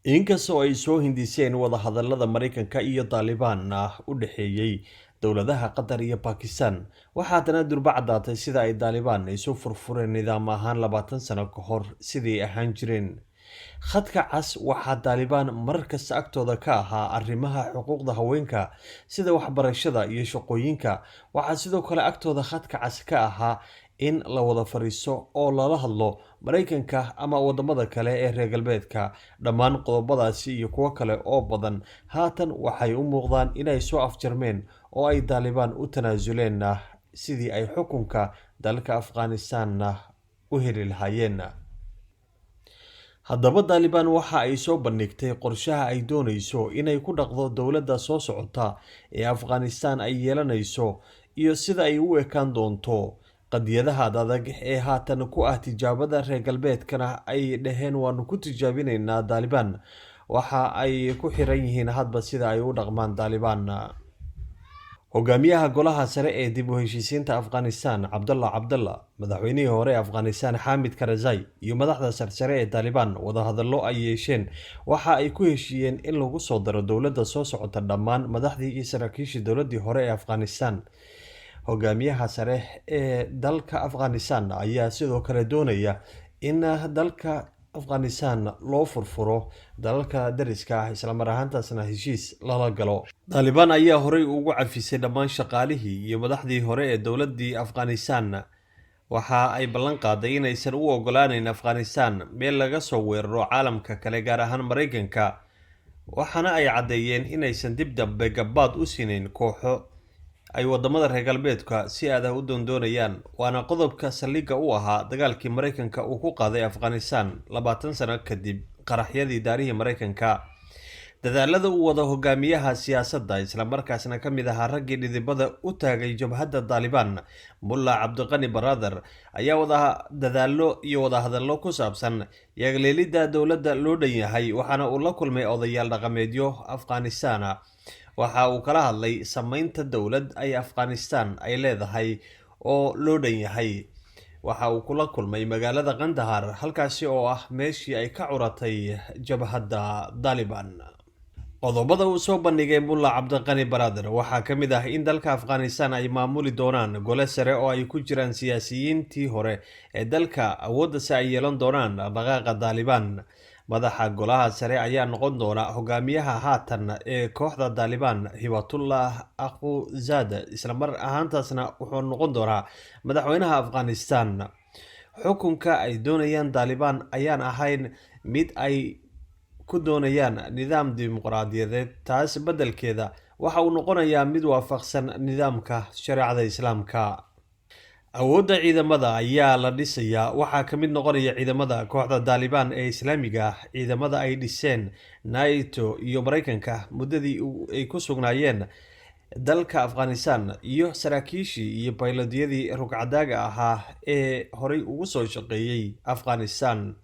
Inkastoo ay soo hindiseen wadahadallada Maraykanka iyo Taalibaan u dhexeeyey dowladaha Qatar iyo Bakistan, waxaa haddana durba caddaatay sida ay Taalibaan isu furfureen nidaam ahaan 20 sano ka hor sidii ahaan jireen. Khadka cas waxaa Taalibaan mar kasta agtooda ka ahaa arrimaha xuquuqda haweenka, sida waxbarashada iyo shaqooyinka. Waxaa sidoo kale agtooda khadka cas ka ahaa in la wada fariisto oo lala hadlo Maraykanka ama wadamada kale ee reer galbeedka. Dhammaan qodobadaasi iyo kuwo kale oo badan haatan waxay u muuqdaan inay soo afjarmeen oo ay Taalibaan u tanaasuleen sidii ay xukunka dalka Afghanistan u heli lahaayeen. Haddaba Taalibaan waxa ay soo bandhigtay qorshaha ay doonayso inay ku dhaqdo dowladda soo socota ee Afghanistan ay yeelanayso iyo sida ay u ekaan doonto. Qadiyadaha adag ee haatan ku ah tijaabada reer galbeedkana ay dhaheen waanu ku tijaabinaynaa Taalibaan, waxa ay ku xiran yihiin hadba sida ay u dhaqmaan Taalibaan. Hogaamiyaha golaha sare ee dib u heshiisiinta Afghanistan Cabdalla Cabdalla, madaxweynihii hore ee Afghanistan Xaamid Karzai iyo madaxda sarsare ee Taalibaan wadahadallo ay yeesheen waxa ay ku heshiiyeen in lagu soo daro dowladda soo socota dhammaan madaxdii iyo saraakiishii dowladdii hore ee Afghanistan. Hogaamiyaha sare ee dalka Afghanistan ayaa sidoo kale doonaya in dalka Afghanistan loo furfuro dalalka dariska ah, islamar ahaantaasna heshiis lala galo. Taalibaan ayaa horey ugu cafisay dhammaan shaqaalihii iyo madaxdii hore ee dowladdii Afghanistan. Waxa ay ballan qaaday inaysan u ogolaaneyn Afghanistan meel laga soo weeraro caalamka kale, gaar ahaan Maraykanka, waxaana ay caddeeyeen inaysan dib dambe gabaad u siinayn kooxo ay wadamada reer galbeedka si aad ah u doondoonayaan. Waana qodobka saldhigga u ahaa dagaalkii Maraykanka uu ku qaaday Afghanistan 20 sano kadib qaraxyadii daarihii Maraykanka. Dadaalada uu wado hogaamiyaha siyaasadda, islamarkaasna ka mid ahaa raggii dhidibada u taagay jabhadda Taalibaan, Mulla Cabdiqani Baradar, ayaa wada dadaallo iyo wadahadallo ku saabsan yagleelidda dowladda loo dhan yahay, waxaana uu la kulmay odayaal dhaqameedyo Afghanistan. Waxa uu kala hadlay sameynta dowlad ay Afghanistan ay leedahay oo loo dhan yahay. Waxa uu kula kulmay magaalada Kandahar, halkaasi oo ah meeshii ay ka curatay jabhadda Taalibaan. Qodobada uu soo bandhigay Mulla Cabdiqani Baradar waxaa ka mid ah in dalka Afghanistan ay maamuli doonaan gole sare oo ay ku jiraan siyaasiyiintii hore ee dalka, awoodase ay yeelan doonaan dhaqaaqa Taalibaan. Madaxa golaha sare ayaa noqon doona hogaamiyaha haatan ee kooxda Taalibaan, Hibatullah Akhundzada, islamar ahaantaasna wuxuu noqon doonaa madaxweynaha Afghanistan. Xukunka ay doonayaan Taalibaan ayaan ahayn mid ay ku doonayaan nidaam dimuqraadiyadeed, taas beddelkeeda waxa uu noqonayaa mid waafaqsan nidaamka shareecada Islaamka. Awoodda ciidamada ayaa la dhisayaa. Waxaa ka mid noqonaya ciidamada kooxda Taalibaan ee Islaamiga ah ciidamada ay dhiseen NATO iyo Maraykanka muddadii ay ku sugnaayeen dalka Afghanistan, iyo saraakiishii iyo baylodyadii rugcadaaga ahaa ee horey ugu soo shaqeeyey Afghanistan.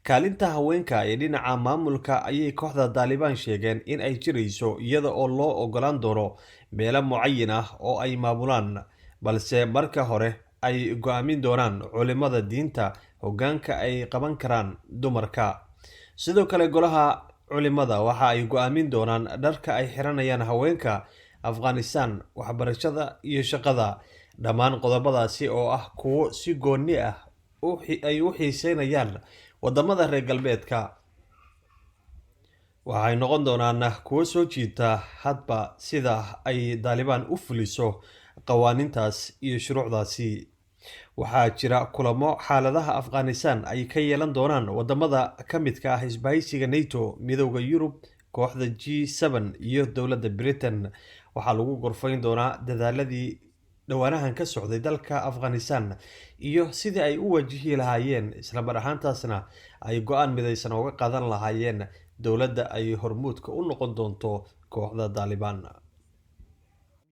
Kaalinta haweenka ee dhinaca maamulka ayay kooxda Taalibaan sheegeen in ay jirayso, iyada oo loo ogolaan doono meelo mucayin ah oo ay maamulaan, balse marka hore ay go'aamin doonaan culimada diinta hoggaanka ay qaban karaan dumarka. Sidoo kale golaha culimada waxa ay go'aamin doonaan dharka ay xiranayaan haweenka Afghanistan, waxbarashada iyo shaqada. Dhammaan qodobadaasi oo ah kuwo si gooni ah ay u xiiseynayaan wadamada reer galbeedka waxay noqon doonaan kuwo soo jiita hadba sida ay Taalibaan u fuliso qawaaniintaas iyo shuruucdaasi. Waxaa jira kulamo xaaladaha Afghanistan ay ka yeelan doonaan wadamada ka midka ah isbahaysiga NATO, Midowda Yurub, kooxda G7 iyo dowladda Britain. Waxaa lagu gorfayn doonaa dadaaladii dhowaanahan ka socday dalka Afghanistan iyo sidii ay u wajihi lahaayeen, islamar ahaantaasna ay go'aan midaysan ooga qaadan lahaayeen dowladda ay hormuudka u noqon doonto kooxda Taalibaan.